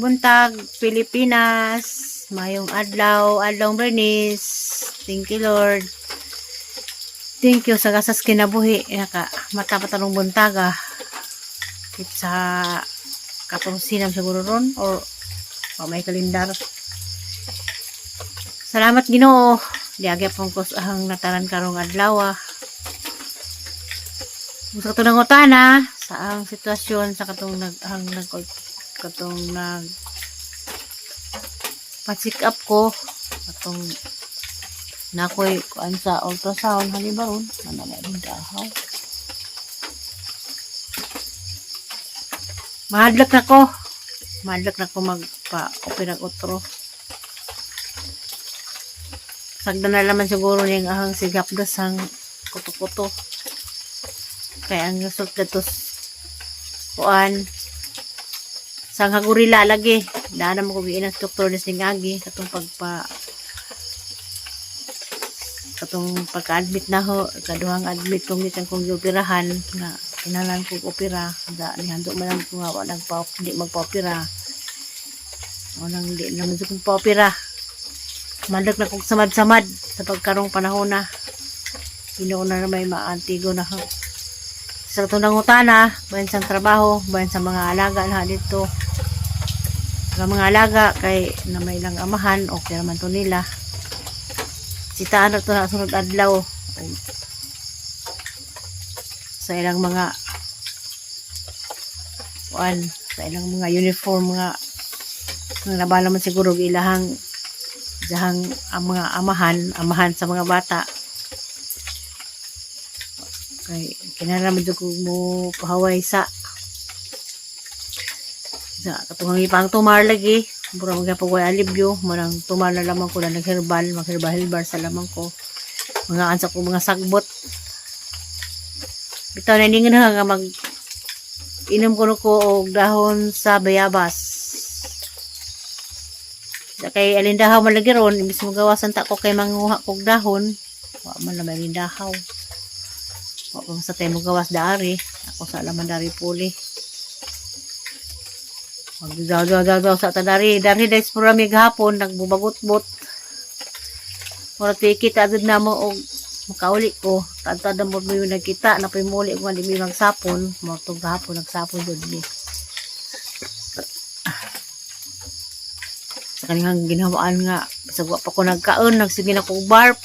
Maayong buntag, Pilipinas. Maayong adlaw, adlaw Bernice. Thank you, Lord. Thank you sa gasas kinabuhi. Naka mata pa tarong buntag ah. Kit sa katong sinam siguro ron or o may kalendar. Salamat, Ginoo. Diagya pong kus ang nataran karong adlaw ah. Sa katong nangutana sa ang sitwasyon sa katong nag ang nag katong nag pa-check up ko, katong nakoy kuan sa ultrasound hali ba ron ana na rin dahaw. Mahadlok na ko magpa-opera otro. Sagdan na laman siguro niyang ahang sigapdas ang kuto-kuto kaya ang result datos kuan sang hagurila lagi. Daan na mo ko giinan sa doktor nis ning agi katong pagpa katong pagka-admit na ho, kaduhang admit kong gikan kong gioperahan nga kinahanglan kog opera da nihando man lang ko nga wa nagpa di magpa-opera o nang di naman sa kong pa-opera. Malag na kong samad-samad sa pagkarong panahon na Ginoo na may maantigo na ho. Sa katong nangutana bayan sa trabaho, bayan sa mga alaga na dito. Ang mga alaga kay na may lang amahan, okay naman to nila. Sitaan na to na sunod adlaw sa ilang mga kuan, sa ilang mga uniform nga nga nabala man siguro og ilahang diyahang ang mga amahan amahan sa mga bata kay kinahanglan man jud kog mo pahaway sa katong ipang tumar lagi. Mura man gyapon ko alibyo mo nang tumar na lamang ko na nagherbal, magherbal herbal sa lamang ko, mga ansa ko mga sagbot. Bitaw na ningon nga mag inom ko ko og dahon sa bayabas. Sa kay alindahaw man lagi ron, imbis mo gawasan ta ko kay manguha kog dahon, wa man na may alindahaw. Wa pa man sa tayo mo gawas daari. Ako sa alaman dari puli. Magdaw daw daw daw sa ta dari. Dari dahil sa mi gahapon nagbubagot-bot. Mura tikit agad na mo og makauli ko. Tadtad mo mo yung nagkita na muli ko di mi magsapon. Mo tong gahapon nagsapon jud mi. Sa kanihang ginhawaan nga sa wa pa ko nagkaon, nagsige na ko og barf.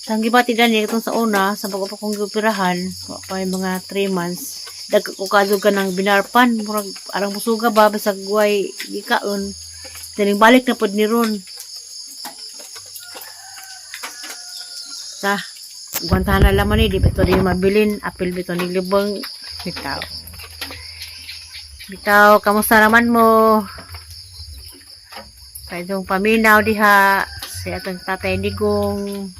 Sang gibati gani itong sa una, sa bago pa kong gioperahan, wa pa yung mga 3 months. Dag ko kadto ka ng binarpan, murag arang musuga ba bisag way gikaon. Daling balik na pod ni ron. Sa gwantahan na laman ni, di ba ito rin mabilin, apil bito ni libang bitaw. Bitaw, kamusta naman mo? Sa itong paminaw diha, si atong tatay Digong.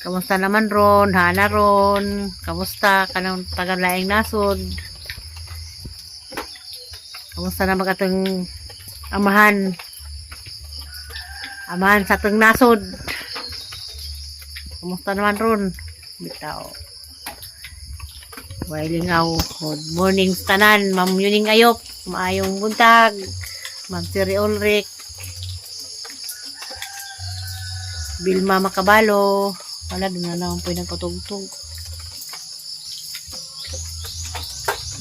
Kamusta naman ron? Hana ron? Kamusta kanang taga-laing nasod? Kamusta naman katong amahan? Amahan sa atong nasod. Kamusta naman ron? Bitaw. Wailingaw. Good morning sa tanan. Ma'am Yuning Ayop. Maayong buntag. Ma'am Siri Ulrich. Bilma Makabalo. Wala, doon na naman po yung nagpatugtog.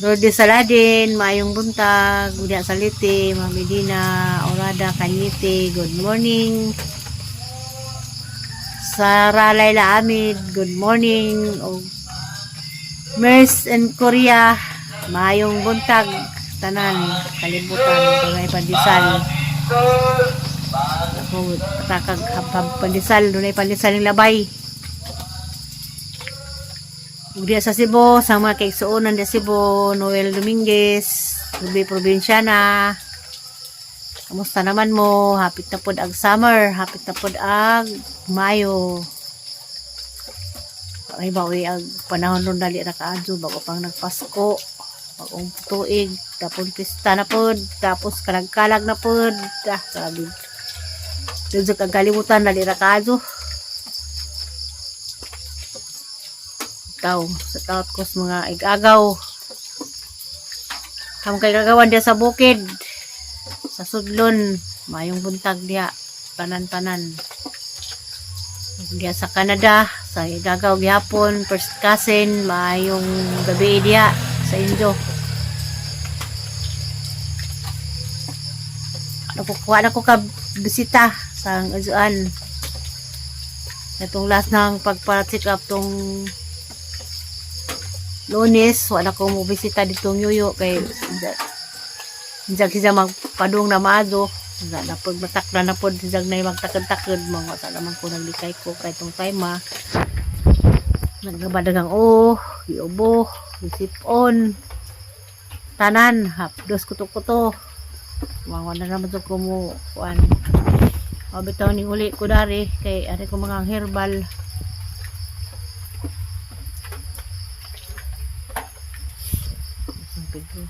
Lourdes Saladin, maayong buntag. Gudia Salite, Ma'am Medina, Orada, Cañete, good morning. Sara Laila Amid, good morning. O Mers and Korea, maayong buntag. Tanan, kalibutan, dunay pandesal. Ako, patakag habhab pandesal, dunay pandesal ng labay. Ug diya sa Cebu, sa mga kaigsuonan diya Cebu, Noel Dominguez, Ruby Provinciana. Kamusta naman mo? Hapit na pod ag summer, hapit na pod ag Mayo. Ay ba ag panahon ron dali ra kaadyo bago pang nagpasko. Bagong tuig, tapos pista na pod, tapos kalag-kalag na pod. Ah, grabe. Dudso kag kalibutan dali ra kaadyo. Ikaw, sa taot ko sa mga igagaw. Ang kay kagawan diya sa bukid. Sa sudlon, mayong buntag diha, tanan-tanan. Diha sa Canada, sa Idagaw gihapon, first cousin, mayong gabi diha sa inyo. Ano ko kuha na ko ka bisita sa azuan. Itong last ng pagpa-check up tong Lunes, wala ko mo bisita ditong yuyo kay Injag siya magpadung na maado. Wala na po, matakla na po, injag na yung magtakad-takad. Mga sa naman ko naglikay ko kay tong time ah. Nagbadagang oh, giubo, gisipon. Tanan, hapdos kuto-kuto. Mga na naman to ko mo, kuan. Mabitaw ni uli ko dari, kay ari ko mga herbal. San Pedro.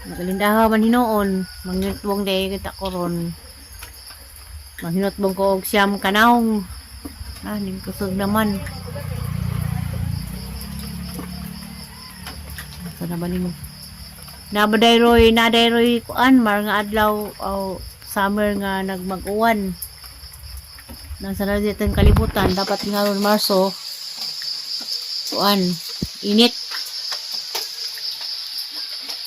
Nagalindaha man hinuon, manginutbong day kita ko ron. Manginutbong ko og siyam kanawng. Ah, ning kusog naman. Sa na ba nimo? Nabaday roy, naday roy kuan mar nga adlaw aw summer nga nagmag-uwan. Nang sa na dito ang kalibutan, dapat nga ron Marso kuan init.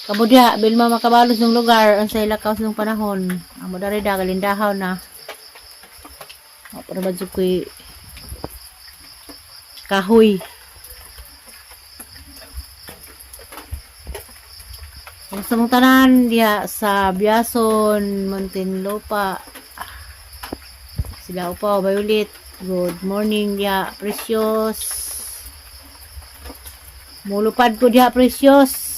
Kabudya, bilma makabalos ng lugar, ang sa ilakaw ng panahon. Amo dari da, galindahaw na. O, para ba dyan ko'y kahoy. Kung sa mong tanan, diha sa Biason, Muntinlupa. Sila upaw, Violet. Good morning, diha, Precious. Mulupad ko diha, Precious.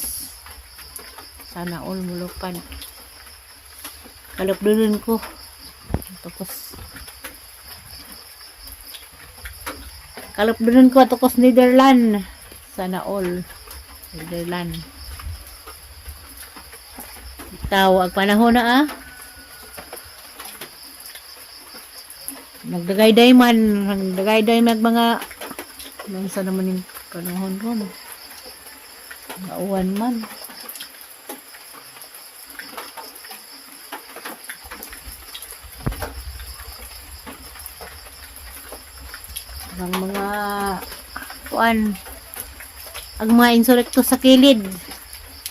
Sana all mulupad. Kalapdunan ko. Tapos, kalapdunan ko ato Netherland. Sana all. Netherland. Bitaw, ang panahon na ah. Nagdagayday man, nagdagayday mag mga nasa naman yung panahon ron. Nauwan man. Ang mga kuan ang mga insurekto sa kilid.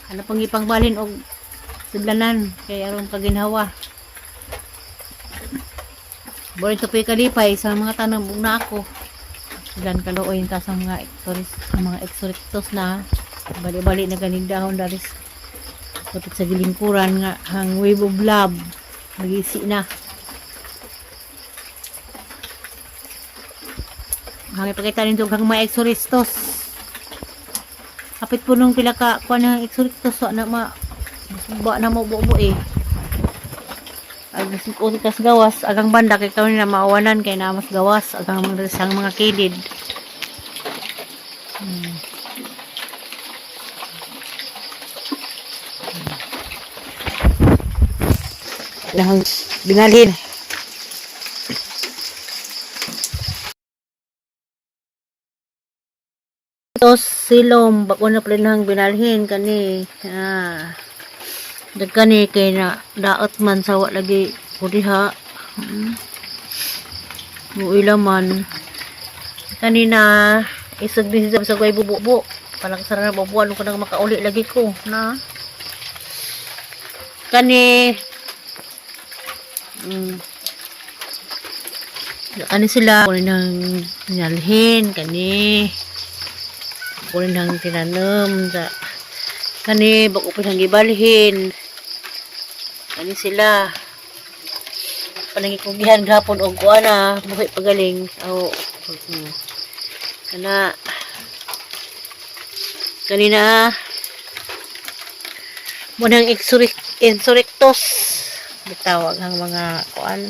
Ano pang ipangbalin og sudlanan kay aron kaginhawa. Boy to kalipay sa mga tanong ug na ako. Sudlan kaluoy ta sa mga exoris, sa mga exorectos na bali-bali na ganing dahon daris kapit sa gilingkuran nga hang wave of love magisi na. Ang ipakita nito hang mga exoristos. Kapit po nung pila ka kuan ng exoristos wa na ma ba na mo buo eh. Ag ko kas gawas agang banda kay kami na maawanan kay na mas gawas agang mga sang mga kilid. Lahang binalhin. Tos silom bako na pala nang binalhin kani. Ah. Dagkani kay na daot man sa wa lagi kuriha. Muila man. Kanina isog din sa sa guay bubo. Palang sa na bubuan ko nang makauli lagi ko na. Kani Kani sila kunin ng binalhin kani. Kunin ng tinanom sa kani bako pa nang gibalhin. Kani sila. Panangikugihan gapon og kuan na buhi pagaling. Aw. Kana kanina mo nang insurrectos bitawag ang mga kuan.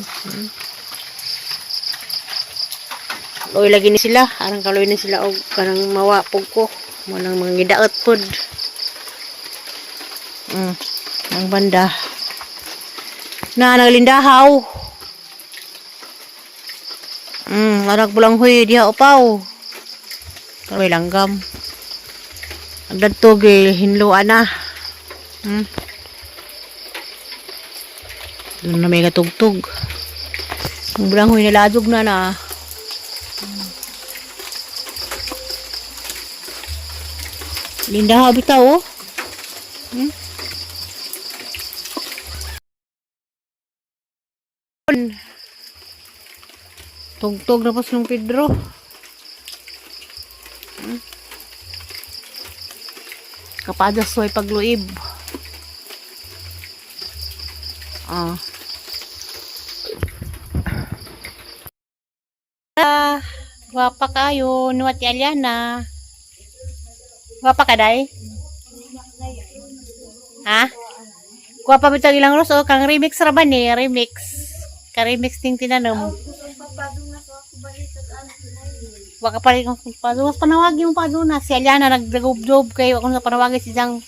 Loy lagi ni sila, arang kaloy ni sila og kanang mawapog ko. Mo nang mga gidaot pod. Ang banda. Na naglindahaw. Arag bulang huy diha upaw. Karoy langgam. Ang dadto gi hinluan na. Doon na may katugtog. Ang bulanghoy naladog na na. Linda ha bitaw oh. Tugtog na po sa Pedro. Kapadas soy pagluib. Ah. Ah, gwapa kayo, nuwat Aliana. Gwapa ka day? Ha? Gwapa bitag ilang ros oh, kang remix ra ba ni? Remix. Ka remix ting tinanom. Waka pa rin kung padunas. Panawagi mo padunas. Si Aliana nagdagubdob kayo. Ako sa panawagi si Jang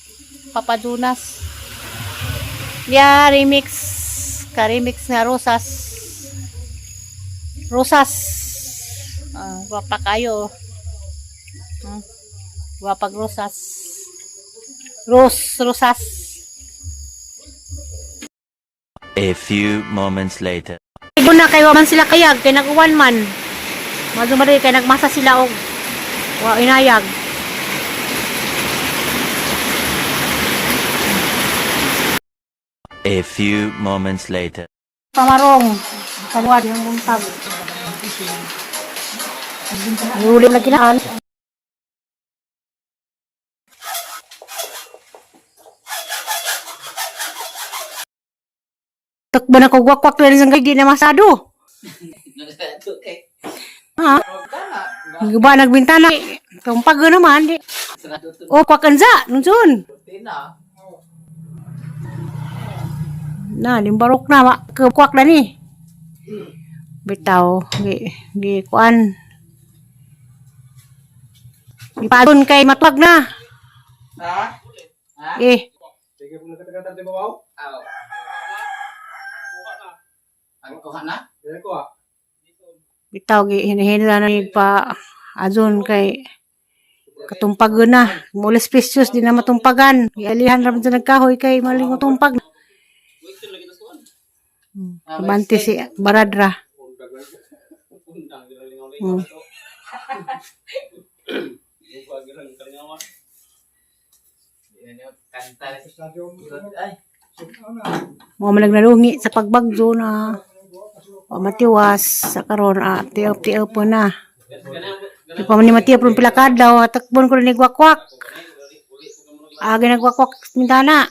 Papadunas. Yeah, remix. Ka-remix nga rosas. Rosas. Ah, gwapa kayo. Gwapag rosas. Rosas. A few moments later. Igo na kayo man sila kayag kay nag-uwan man. Madumari kay nagmasa sila og wa inayag. A few moments later. Pamarong kaluad yung buntag. Huli na kinaan. Takbo na ko gwakwak na rin di na masado. Ha? Ba nagbintana. Tumpag naman di. O kwakanza nunsun. Na, limbarok na wa kwak na ni. Bitaw gi gi kuan. Ipadon kay matwag na. Ha? Ha? Eh, Aw. Ang kuha na? Bitaw gi hinihina na ni pa azon kay katumpagon na. Mulis precious di na matumpagan. Gialihan ra man sa nagkahoy kay maling matumpag. Abante si Baradra. Kanta. Ay. Mo man nagnalungi sa pagbagyo na o matiwas sa karon ah, tiop-tiop po na. Di pa man ni matiop ron pila ka adlaw, takbon ko rin nagwakwak. Agi nagwakwak mintana.